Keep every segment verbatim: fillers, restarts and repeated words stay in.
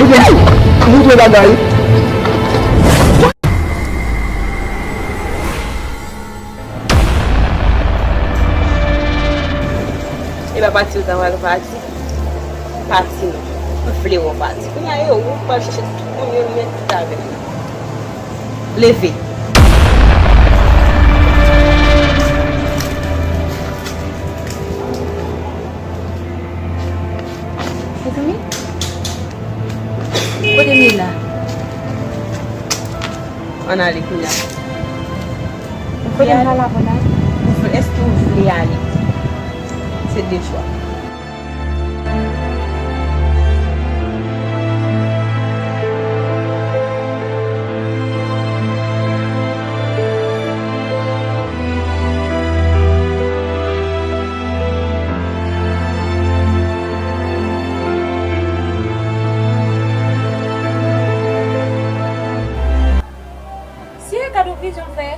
Moutre bagay. E pa pati ou ta pral pati? Pati non. M vle wè w pati. Kounye a, e ou k pral chèche tout moun yo, men tout avè m. Leve. Mezanmi, kote m ye la? Ann ale kounye a. Kote m pral avè w la? Ou vle, èske ou vle ale? Se de chwa. Mesye, gade yon vizyon m fè.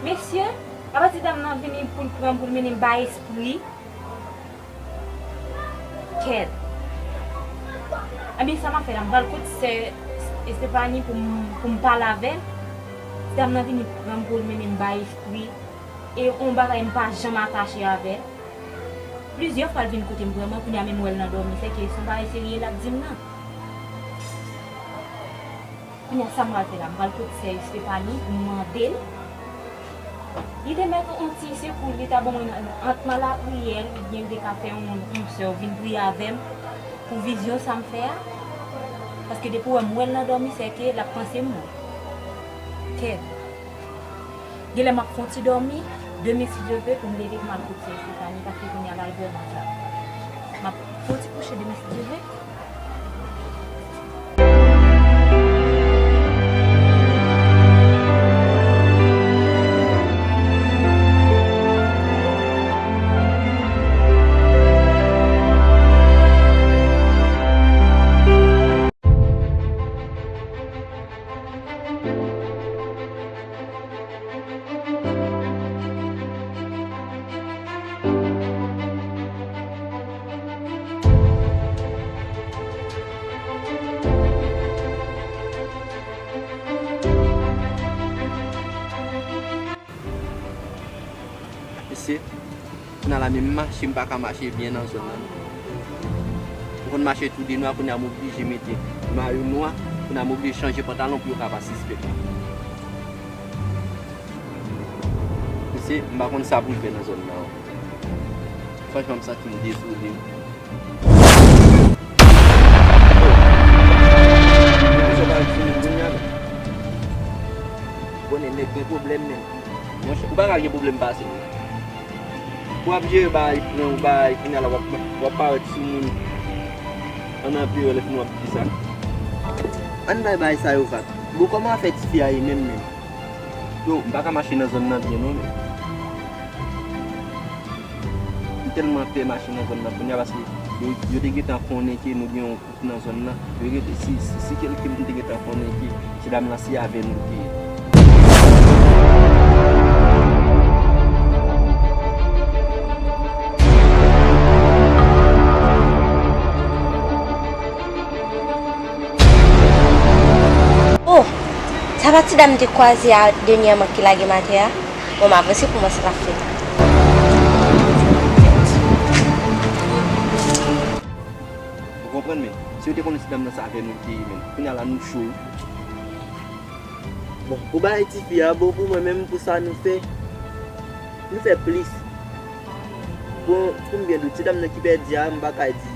Mesye, apa ti dam nan vini pou l pran m, pou l mennen m bay espri. Kèt. Ebyen, sa m ap fè la, m pral kot sè Estefani pou m, pou m pale avè l. Ti dam nan vini pran m pou l mennen m bay espri. E yon bagay m pa janm atache avè l. Plizyè fwa l vin kote m vrèman, kounye a menm m wè l nan dòmi, sèke se yon bagay serye l ap di m nan. Kounye a sa m pral fè la, m pral kot sè Estefani pou m mande l. Li te mèt yon ti sekou, li ta ban mwen nan, ant m al lapriyè, oubyen li te ka fè yon, yon sè vin priye avè m pou vizyon sa m fè a. Paske depi w wè m wè l nan dòmi, sèke l ap panse m wi. Kèt. Genlè m ap fè yon ti dòmi, demen si Dye vle pou m leve pou m al kot sè Estefani, paske kounye a la l vrèman ta. M ap fè yon ti kouche demen si Dye vle. Mesye, kounye a la menm mache, m pa ka mache byen nan zòn nan. M konn mache tou de nwa, kounye a m oblije mete mayo nwa, kounye a m oblije chanje pantalon pou yo ka pa sispèk. Mesye, m pa konn sa pou m fè nan zòn nan. Franchman, m santi m dezole. Ou konnen nèg gen pwoblèm menm. Monchè, ou pa ka gen pwoblèm pase m. Pou w ap jere bagay, pran yon bagay, kounye a la w ap, w ap parèt sou moun. Ann anpire lè fini w ap di sa. Ann bay bagay sa yo vag. Bon, kòman afè tifi a ye menm menm? Yo, m pa ka mache nan zòn nan byen non, men. M tèlman pè mache nan zòn nan kounye a paske yo, yo te gentan konnen ke nou gen yon gwoup nan zòn nan. Yo gentan, si, si, si kèlke moun te gentan konnen ke ti dam nan se avè nou l te ye. Oh! Sa pa ti dam m te kwaze a dènyèman ki lage m atè a? Bon, m avanse pou m wè sa l ap fè. Ou konprann, men? Si yo te konnen ti dam nan se avè nou l te ye, men. Kounye a la, nou cho wi. Bon, pou bagay tifi a, bon, pou mwen menm, pou sa nou fè, nou fè plis. Bon, pou m byen di w, ti dam nan ki pèdi a, m pa ka di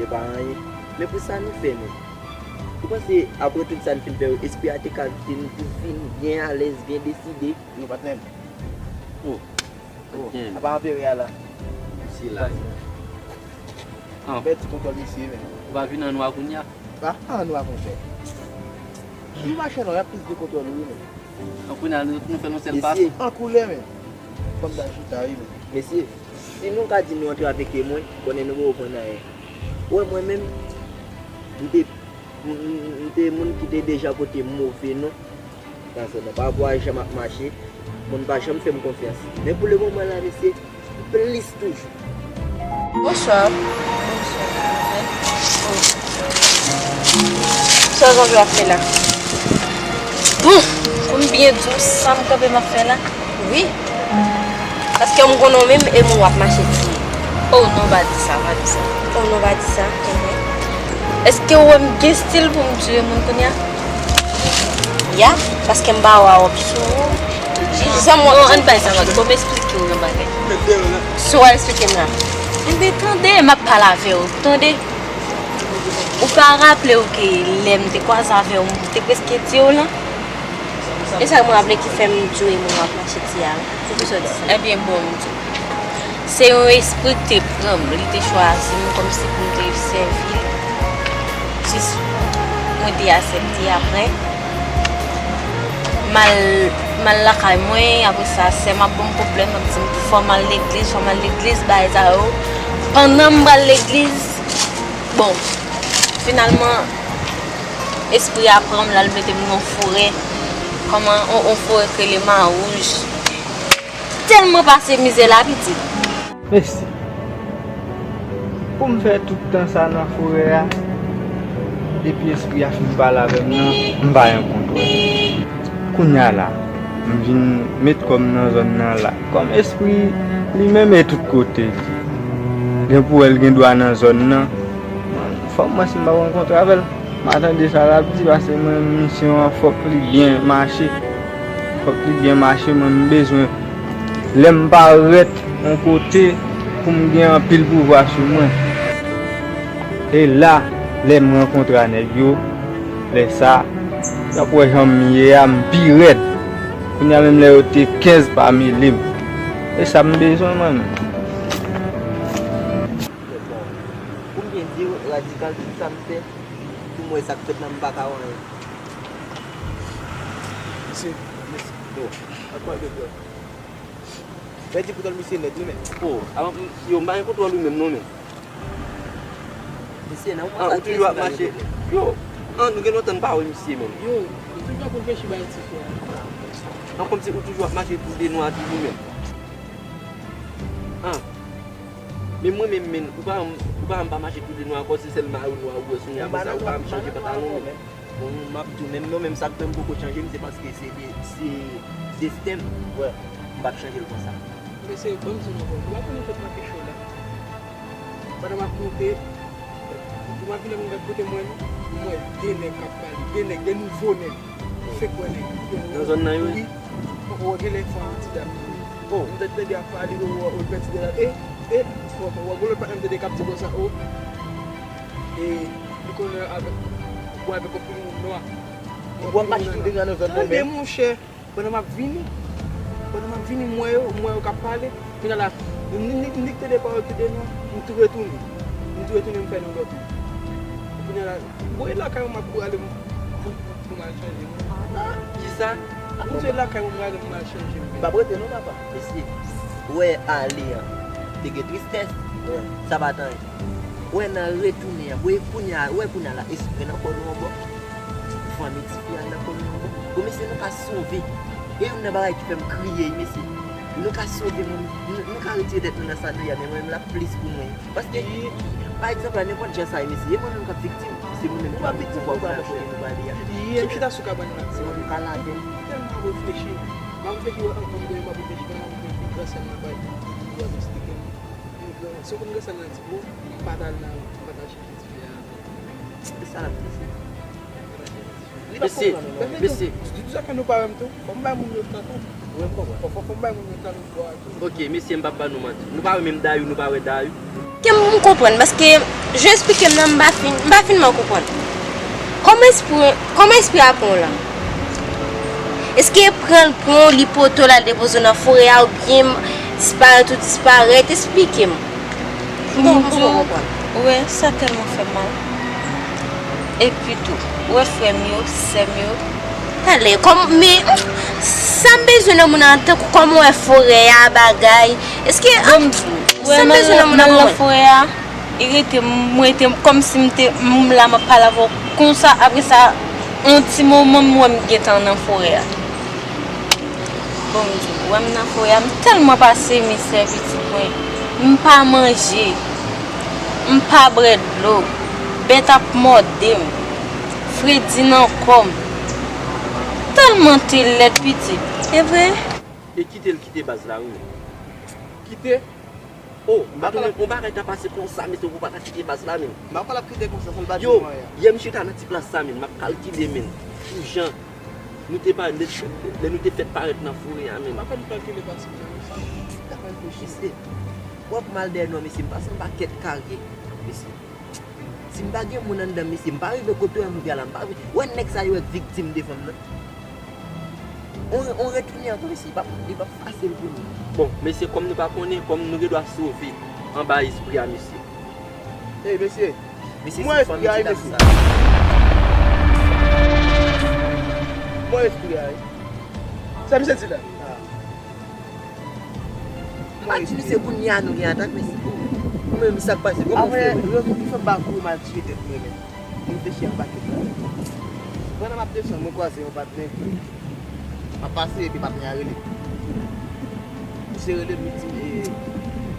e pa anyen. Men pou sa nou fè, men. Ou panse, apre tout sa n fin fè yo, espri a te ka kite nou pou vin byen alèz, byen deside? Non, patnè m. Oh. Oh, apa anperè a la? Mesye la. Ah. Pèdi kontwòl mesye, men. Ou pa vin an nwa kounye a? Pa an nwa, konpè. Si w mache nwa, y ap plis de kontwòl ou, wi, men. An kounye a, nou, nou fè yon sèl pas. Mesye. An koulè, men. Fanm ta chita, wi, men. Mesye, si nou ka di nou antre avèk mwen, konnen nou poko konn anyen. Ou wè mwen menm, m te, m, m, m te moun ki te deja pote move non nan zòn nan. Pa rapò a jan m ap mache, moun pa janm fè m konfyans. Men pou lemoman la, mesye, plis toujou. Bonswa. Sa w kanpe ap fè la? Bon, pou m byen di w, sa m kanpe m ap fè la? Wi. Paske m konnen w menm e moun w ap mache tiye. Oh, non, pa di sa, pa di sa. Oh, non, pa di sa. Mhm. Èske w wè m gen estil pou m tiye moun kounye a? Ya, paske m pa wè w ap sou ou. Jan m wè. Non, ann bay sa, bon, m eksplike w yon bagay. Si w al eksplike m la. Enben, tande, m ap pale avè w, tande. Ou pa raple w ke lè m te kwaze avè w, m te prèske tiye w lan? E sa mwen raple ki fè m dwe moun w ap mache tiye a. Se pou sa w di sa. Ebyen, bon, m di w. Se yon espri k te pran m. Li te chwazi m kòmsi pou m te sèvi l. Jis mwen te aksepte apre. M al, m al lakay mwen, apre sa, sè m ap ban m pwoblèm, ap di m fò m al legliz, fò m al legliz, bagay sa yo. Pandan m pral legliz, bon, finalman, espri a pran m, l al mete m nan yon forè. Kòman, yon, yon forè k rele Mawouj. Tèlman pase mizè la, pitit. Mesi. Pou m fè tout tan sa nan forè a, depi espri a fin pale avè m nan, m pa rankontre l. Kounye a la, m vin met kò m nan zòn nan la. Kòm espri li menm e tout kote, gen pou wè l gen dwa nan zòn nan. Fò m wè si m pa rankontre avè l. M a tande sa l ap di, paske mwen, misyon an, fòk li byen mache. Fòk li byen mache, mwen, m bezwen lè m parèt yon kote pou m gen anpil pouvwa sou mwen. E la, lè m rankontre a nèg yo, lè sa, y ap wè jan m ye a, m pi rèd. Kounye a menm lè yo te kenz pa mele m. E sa m bezwen, mwen menm. Pou m byen di w, radikal, tout sa m fè, pou m wè sa k fèt la, m pa ka wè anyen. Mesye, mesye, yo, ak mal de kè. Rèd di pou tòl misye nèt, wi, men. Oh, a, m, yo, m pa gen kontwòl ou menm, non, men. Mesye, nan moman sa, ou toujou ap mache. Yo, an, nou gen lontan n pa wè misye, men. Yo, ou toujou ap reflechi bay ti frè a. An, kòmsi ou toujou ap mache tou de nwa toujou, men. An. Men mwen menm, men, ou pa, ou pa m pa mache tou de nwa ankò, se sèl mayo nwa ou wè sou mwen, apre sa, ou pa m chanje pantalon, men. Bon, m ap di w, menm non, menm sa k fè m poko chanje m, se paske se de, se desten m. Wè. M p ap chanje l konsa. Mesye, ban m di nou ankò, nou pa konnen fèt manke cho la. Pandan m ap monte, pou m ap vin, m gad kote m wè nou, m wè de nèg k ap pale, de nèg, de nouvo nèg. Fèk wè nèg. Nan zòn nan, wi. Wi. Ou wè gen lè fò yon ti dam. Oh. M tande ap pale, ou wè, ou pèdi de la. E, e, ou wè, ou wè, lòt patnè m tande k ap di konsa, oh. E, li konnen avèk, ou avèk yon pil moun nwa. Ou wè m mache tou de nwa nan zòn nan, men. Tande, monchè. Pandan m ap vini, pandan m ap vini, m wè yo, m wè yo k ap pale. Kounye a la, m, m, m, m nik tande pawòl tou de nwa, m tou retounen. M tou retounen, m fè nou lòt. Kounye a la, m voye lakay mwen, m ap prale, m, m, m, pou m al chanje. Ah, kisa? M voye lakay mwen, m prale, m al chanje. M p ap rete non, papa. Mesye, wè ale an, te gen tristès. Wè. Sa pa t anyen. Wè nan retounen an, wè kounye a, wè kounye a la, espri nan kò nou anbò. Fanmi tifi a nan kò nou anbò. Bon, mesye, nou ka sove. E youn nan bagay ki fè m kriye, mesye. Nou ka sove moun, nou, nou ka retire tèt nou nan sa nou ye a, men mwen menm la plis pou mwen. Paske, pa egzanp la, nenpòt jan sa ye, mesye, e mwen menm k ap viktim, se mwen menm ki pa viktim, w ap gade kote nou prale a. Ye, m chita sou kabann la. Se mwen menm ka lave m. M tèlman reflechi. M ap reflechi, wè, ankò m genyen, m ap reflechi, pandan m ap reflechi, grasa m nan bay, pou, pou, pou, pou, pou, Se konn gransanm nan di, o, m pa t al nan, m pa t al chèche tifi a. E sa l ap di, mesye? Mesye, mesye. Di tou sa ke nou pa wè m tou. Fò m bay moun yo tan tou. Fò, fò, fò m bay moun yo tan pou bò a tou. Ok, mesye, m p ap ba nou manti. Nou pa wè menm Dayou, nou pa wè Dayou. Ke m konprann, paske jan w esplike m nan, m pa fin, m pa finman konprann. Kòman espri, kòman espri a pran w la? Èske pran l pran w, li pote w, l al depoze w nan forè a, oubyen disparèt ou disparèt? Esplike m. Bon, m poko konprann. Ou wè, sa tèlman fè m mal. Epi tou, ou wè frè m yo, sè m yo. Talè, kòm, men, sa m bezwen nan moun nan, tankou kòman w wè forè a, bagay. Èske, bon, m di w, ou wè, sa m bezwen nan moun nan, m al nan forè a, li rete, m rete, kòmsi m te, m la, m ap pale avè w konsa, apre sa, yon ti moman, m wè m gentan nan forè a. Bon, m di w, wè m nan forè a, m tèlman pase mizè, pitit mwen. M pa manje. M pa bwè dlo. Bèt ap mòde m. Fredi nan kò m. Tèlman te lèd pitit. E vre? E kite l kite baz la wi. Kite? Oh, m pa konnen yon bagay ta pase konsa, mesye, pou w pa ta kite baz la, menm. M pa kwè l ap kite konsa, fò l pa di mwen anyen. Yo, yè m chita nan ti plas sa, menm, m ap kalkile, menm, pou jan nou te parèt, lè, lè nou te fèk parèt nan forè a, menm. M pa konn kalkile pase konsa. Dakò, reflechi. Mesye, w ap mal dèyè non, mesye, m pase yon pakèt kare, mesye. Si m pa gen moun anndan, mesye, m pa rive kote w wè m rive a la, m pa rive. Wè nèg sa yo wè viktim devan m nan. On, on retounen ankò, mesye, li p ap, li p ap fasil pou nou. Bon, mesye, kòm nou pa konnen, kòm nou gen dwa sove anba espri a, mesye. Ey, mesye, mesye, mwen espri a, wi, mesye. Mwen espri a, wi. Sa misye di la? M pa di misye kounye a nou gen atak, mesye. Ou menm, sa k pase? Kòman w fè? Apre, rezon ki fè m pa kouri, m al tiye tèt mwen menm. M reflechi yon pakèt bagay. Pandan m ap desann, mwen kwaze yon patnè. M ap pase, epi patnè a rele. Misye rele m, li di m, e,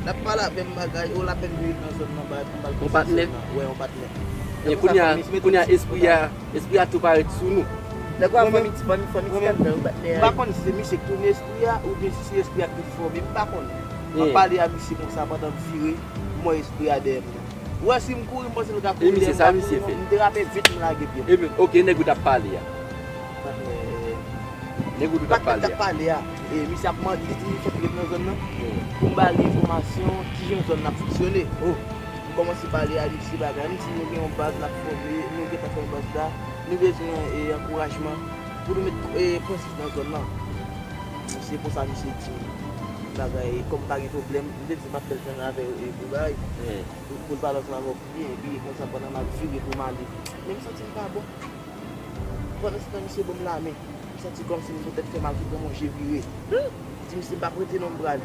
l ap pale avè m bagay, o, l apèn vini nan zòn nan, ba, m al pase zòn nan. Yon patnè? Wi, yon patnè. E kounye a, kounye a, espri a, espri a tou parèt sou nou. Nèg la fè m ti, fè m, fè m ti anndan, yon patnè a. M pa konn si se misye k tounen espri a, oubyen si se espri a k vin fòme, m pa konn. M ap pale a misye konsa pandan m vire, m wè espri a dèyè m. Ou wè si m kouri, m panse l ka kouri dèyè m, m pa kouri non. M derape vit, m lage pye m. Ebyen, ok, nèg ou t ap pale a. Nèg ou t ap pale a. Patnè m t ap pale a. E, misye ap mande, li di, fòk li ret nan zòn nan. Pou m ba li enfòmasyon, kijan zòn nan ap fonksyone. M kòmanse pale a misye bagay, m di, nou gen yon baz n ap fòme, nou gentan fè yon baz la, nou bezwen, e, ankourajman pou nou met, e, prensip nan zòn nan. Se konsa misye di m bagay, kòm pa gen pwoblèm, m te di m ap fè l jwenn avè, e, pou bagay. Pou, pou l pale ansanm avè w pi byen, epi konsa pandan m ap vire pou m ale. Men m santi m pa bon. Pandan se tan misye ban m lamen, m santi kòmsi m poutèt fè m al tou pran manje vire. M di misye m p ap rete non m prale.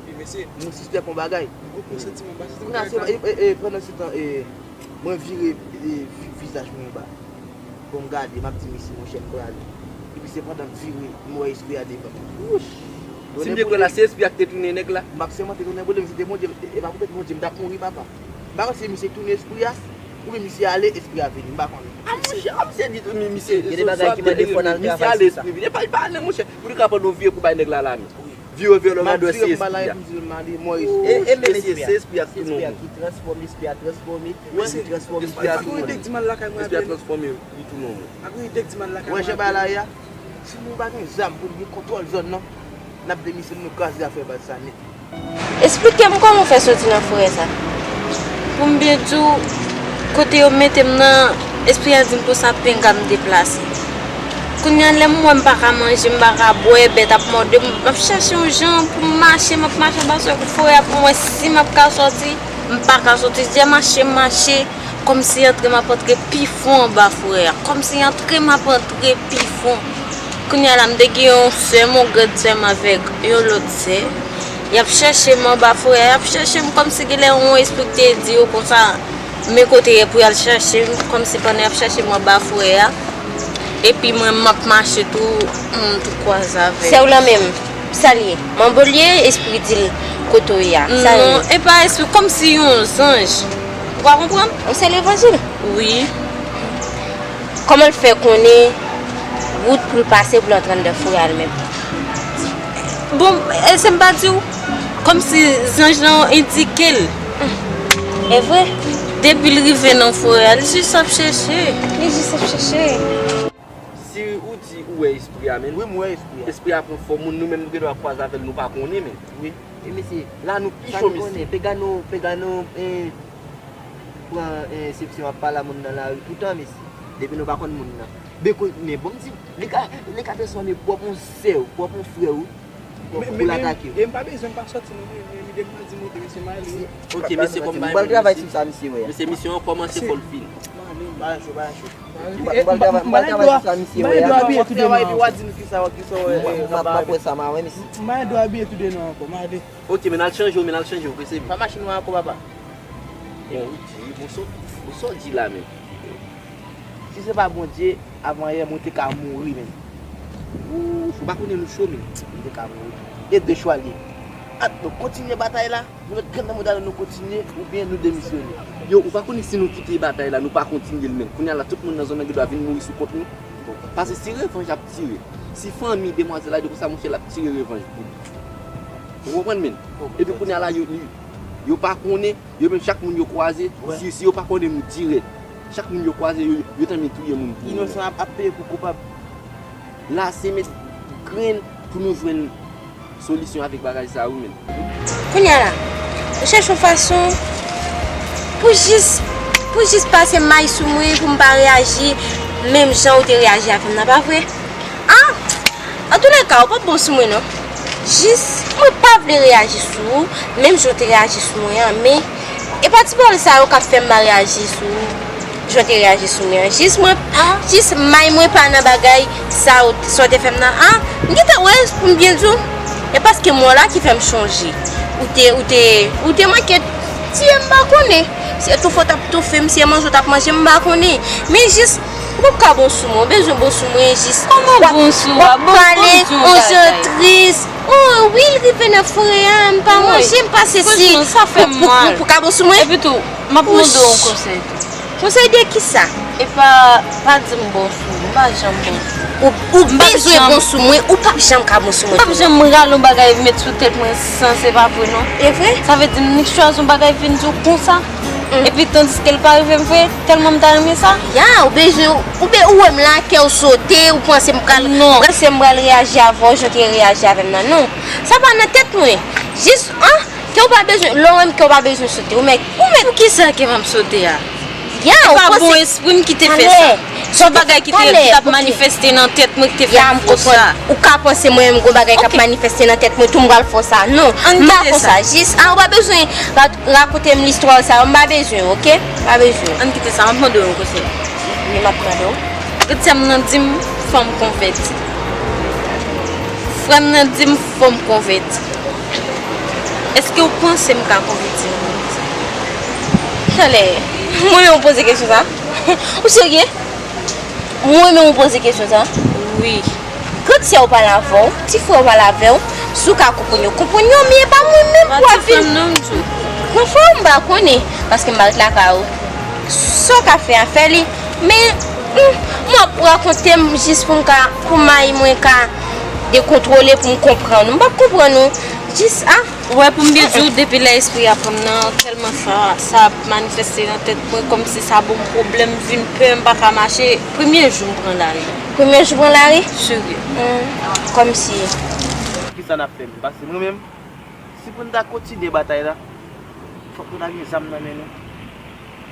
Wi, mesye. M sispèk yon bagay. M gon presantiman, m pa santi m ka rete. Kounye a se, e, e, e, pandan se tan, e, mwen vire, e, vi-, vizaj mwen anba. Bon, m gade, m ap di misye, monchè, m prale. Epi se pandan m vire, m wè espri a devan m. Wouch! Si m byen kwè la, se espri a ki te tounen nèg la. M ap sèmante tounen Bondye, m se te Bondye, e pa poutèt Bondye, m t ap mouri, papa. M pa konn si misye tounen espri a, oubyen misye ale, espri a vini, m pa konnen. A, monchè, a, misye di tou, mi-, misye, gen de bagay ki mande fò n al travay sou sa. Misye ale, espri vini. E pa, e pa ale, monchè. Ou te ka pran yon vye kou bay nèg la lamen. Vire, vire, lè w gade se espri a. E, e menm espri a. Se espri a ki transfòme, espri a transfòme, li transfòme, espri a transfòme. Espri a transfòme, li tounen yon moun. Wè jan bagay la ye a. Si nou pa gen zam pou n gen kontwòl zòn nan, n ap demisyone, nou kraze afè baz sa nèt. Esplike m kòman w fè soti nan forè sa. Pou m byen di w, kote yo mete m nan, espri a di m konsa, pinga m deplase. Kounye a, lè m wè m pa ka manje, m pa ka bwè, bèt ap mòde m, m ap chèche yon jan pou m mache, m ap mache anba sòl forè a pou m wè si m ap ka sòti. M pa ka sòti, jè mache, m mache, kòmsi antre m ap antre pi fon anba forè a, kòmsi antre m ap antre pi fon. Kounye a la, m te gen yon sè m, yon grann sè m avèk yon lòt sè. Y ap chèche m anba forè a, y ap chèche m kòmsi genlè yon espri k te di yo konsa, men kote ye pou y al chèche m, kòmsi pandan y ap chèche m anba forè a. Epi mwen, m ap mache tou, m tou kwaze avèk. Sè w lan menm, sa l ye? Manbo l ye, espri di l kote w ye a. Sa l ye? Non, e pa espri, kòmsi yon zanj. Ou pa konprann? Yon sè levanjil? Wi. Kòman l fè konnen wout pou l pase pou l antre anndan forè a li menm? Bon, èske m pa di w? Kòmsi zanj lan endike l. E vre? Depi l rive nan forè a, li jis ap chèche. Li jis ap chèche. Si ou di ou wè espri a, men. Wi, m wè espri a. Espri a pran fòm moun, nou menm nou gen dwa kwaze avè l, nou pa konnen, men. Wi. Wi, mesye. La nou pi cho, mesye. Pegano, pegano, eh, pran, eh, eksepsyon ap pale a moun nan lari toutan, mesye. Depi nou pa konn moun nan. Men bon, m di, li ka, li ka transfòme pwòp yon sè w, pwòp yon frè w, pou l atake w. Men, men, men m pa bezwen, m pa sòti non, men, men lide m nan di monte, mesye, m ale. Ok, mesye, kòm m pa pral travay sou sa, mesye, wè. Mesye, misyon an kòmanse, fò l fini. M ale, m pa cho, m pa cho. M pral travay, m pral travay sou sa, misye, wè. M pa gen dwa abiye tou demen ankò. M ap wè sa, m a wè, mesye. M pa gen dwa abiye tou demen ankò, m ale. Ok, men n al chanje w, men n al chanje w, prese vit. Pa mache nou ankò, papa. Bon, ou di, bon, sa w di la menm. Si se pa Bondye, avanyè mwen te ka mouri menm. Ou pa konnen nou cho menm. Mwen te ka mouri. E de chwa l ye. At, nou kontinye batay la, nou met grenn nan mouda nou, nou kontinye, oubyen nou demisyone. Yo, ou pa konnen si nou kite batay la, nou pa kontinye l menm. Kounye a la, tout moun nan zòn nan gen dwa vin mouri sou kont nou. Paske si revanj ap tire, si fanmi demwazèl la di konsa, monchè, l ap tire revanj pou li. Ou konprann, menm? Epi kounye a la, yo, yo, yo pa konnen, yo menm chak moun yo kwaze, si, si yo pa konnen nou dirèk, chak moun yo kwaze, yo, yo tanmen touye moun pou nou. Inosan ap, ap peye pou koupab. La, se met grenn pou nou jwenn solisyon avèk bagay sa yo, menm. Kounye a la, ou chèche yon fason pou jis, pou jis pase may sou mwen, pou m pa reyaji menm jan ou te reyaji avè m nan, pa vre? Ah! Antoulèka, ou p ap bon sou mwen, non. Jis, mwen pa vle reyaji sou ou, menm jan ou te reyaji sou mwen an, men e pa ti pawòl sa yo k ap fè m pa reyaji sou ou, jan w te reyaji sou mwen an. Jis mwen, jis may mwen pa nan bagay sa w, sa w te fè m nan. Ah, m gentan wè, pou m byen di w, e paske m wè w la ki fè m chonje. Ou te, ou te, ou te manke tiye m, m pa konnen. Si e toufe w t ap toufe m, si e manje w t ap manje m, m pa konnen. Men jis, ou p ap ka bon sou mwen, ou bezwen bon sou mwen, jis. Kòman w ap, bon sou w ap, w ap pale yon jan tris. Oh, wi, l rive nan fre a, m pa manje, m pa sesi. Franchman, sa fè m mal. Pou, pou, pou ka bon sou mwen? Epi tou, m ap mande w yon konsèy tou. Konsèy de kisa? E pa, pa di m bon sou ou, m pa janm bon sou ou. Ou, ou bezwen bon sou mwen, ou p ap janm ka bon sou mwen. M p ap janm rale yon bagay met sou tèt mwen san se pa vre non. E vre? Sa vle di m nik chwazi yon bagay vin di w konsa? Epi tandiske l pa rive m vre, tèlman m ta renmen sa. Ya, ou bezwen, ou be, ou wè m la, kè w sote, ou panse m pral, ou panse m pral reyaji avè w jan w te reyaji avè m nan. Non, sa pa nan tèt mwen. Jis, an, kè w pa bezwen, lè w menm kè w pa bezwen sote. Ou mèt, ou mèt. Poukisa kè m ap sote a? Ya, ou panse. E pa bon espri m ki te fè sa. Se yon bagay ki te, ki t ap manifeste nan tèt mwen ki te fè m fè sa. Ou ka panse mwen menm gon bagay k ap manifeste nan tèt mwen tou m pral fè w sa. Non, m pa konsa. Jis, a, ou pa bezwen ra-, rakonte m listwa sa yo, m pa bezwen, oke? M pa bezwen. Ann kite sa, m ap mande w yon konsèy. Wi, m ap mande w. Kretyen m nan di m fò m konvèti. Frè m nan di m fò m konvèti. Èske w panse m ka konvèti nan minit sa? Talè, mwen menm ou poze kesyon sa? Ou serye? Mwen menm ou poze kesyon sa? Wi. Grandsè w pale avè w, ti frè w pale avè w, si w ka konprann yo, konprann yo, men e pa mwen menm pou w ap vin. Franchman, m pa konnen, paske m pa ret lakay ou. Sa w ka fè a, fè li. Men, hmm, m ap rakonte m jis pou m ka, pou may mwen ka dekontwole, pou m konprann ou. M p ap konprann ou. Jis, a. Ou wè, pou m byen di w, depi lè espri a pran m nan, tèlman sa, sa ap manifeste nan tèt mwen, kòmsi sa ban m pwoblèm, vin pè, m pa ka mache. Premye jou m pran lari. Premye jou pran lari? Serye. Hmm, kòmsi. Kisa n ap fè menm? Paske mwen menm, si pou n ta kontinye batay la, fòk nou ta gen zam nan men nou.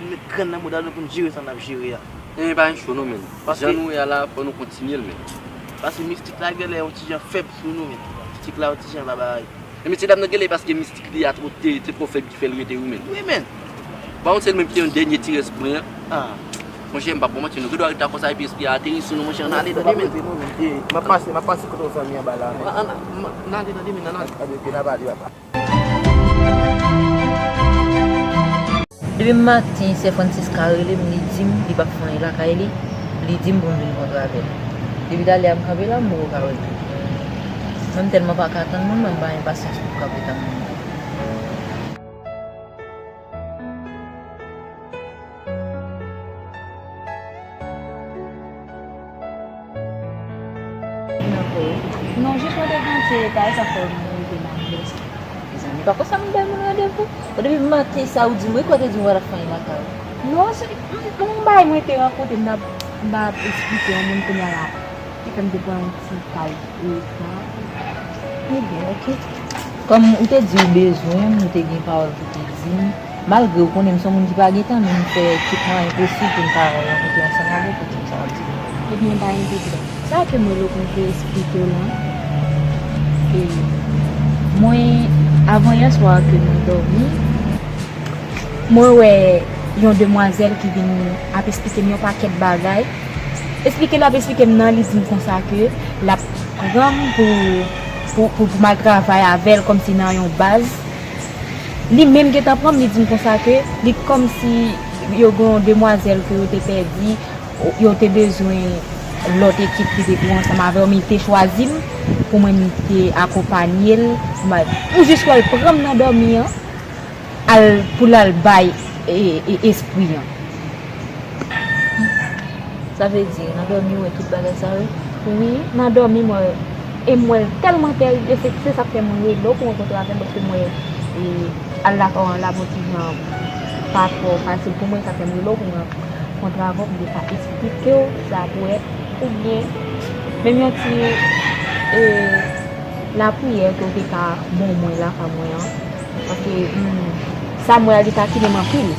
Nou met grenn nan mouda nou pou n jere sa n ap jere a. Ebyen, pa gen cho non, menn. Paske jan nou ye a la, fò nou kontinye l, menn. Paske mistik la genlè yon ti jan fèb sou nou, menn. Mistik la yon ti jan pa bagay. E mesye dam nan genlè paske mistik li a twò te, te twò fèb ki fè l rete wi, menn. Wi, menn. Pa kont se li menm ki te yon dènye ti rès mwen an. Ah. Monchè, m p ap ba w manti, nou gen dwa ret la konsa epi espri a ateri sou nou, monchè, ann ale, tande, menn. M ap pase, m ap pase kote yon zanmi anba la, menn. Ann, ann, ann ale, tande, menn, ann ale. Tande, ok, n a pale, papa. Depi maten, sè Francisca rele m, li di m li p ap fè anyen lakay li, li di m pou m vin kontre avè l. Depi talè a m kanpe la, m poko ka wè l tou. Mwen, m tèlman pa ka tann moun, mwen, m pa gen pasyans pou m kanpe tann moun. Non, jis mwen te gen yon ti retay, sa fè mwen rive nan lès. Mezanmi, pa konsa moun bay moun randevou. Bon, depi maten sa ou di m, wi, kwè te di m w al ap fè anyen lakay ou. Non, se, m, m, yon bagay mwen te rankontre, m t ap, m t ap eksplike yon moun kounye a la. Li fè m te pran yon ti kay. Ebyen, ok. Kòm ou te di ou bezwen m, ou te gen pawòl pou te di m, malgre ou konnen m se yon moun ki pa gen tan, men m fè tout mwayen posib pou m ta rankontre ansanm avèk ou, pou m sa ap di nou. Ebyen, pa gen pwoblèm. Sa ke mwen lè ou konn te eksplike w lan, e, mwen, avan yè swa ke mwen dòmi, mwen wè yon demwazèl ki vin ap eksplike m yon pakèt bagay. Eksplike l ap eksplike m nan, li di m konsa ke l ap pran m pou, pou, pou, pou m al travay avè l kòmsi nan yon baz. Li menm gentan pran m, li di m konsa ke li kòmsi yo gen yon demwazèl ke yo te pèdi, yo te bezwen Lòt ekip ki te tou ansanm avè m, li te chwazi m pou mwen m te akonpanye l. M jis wè l pran m nan dòmi an, al, pou l al bay e, e, espri an. Sa vle di, nan dòmi ou wè tout bagay sa yo? Wi, nan dòmi m wè, e m wè l tèlman tèrib, e se, se sa k fè m rele w pou rankontre avè m, paske m wè e, al lakòl an la bon ti jan pa twò fasil pou mwen, sa fè m rele w pou mwen rankontre avè w, pou m te ka eksplike w sa pou wè, oubyen menm yon ti e, lapriyè ke w te ka ban mwen lakay mwen an, paske hmm, sa m wè a li takinen m anpil.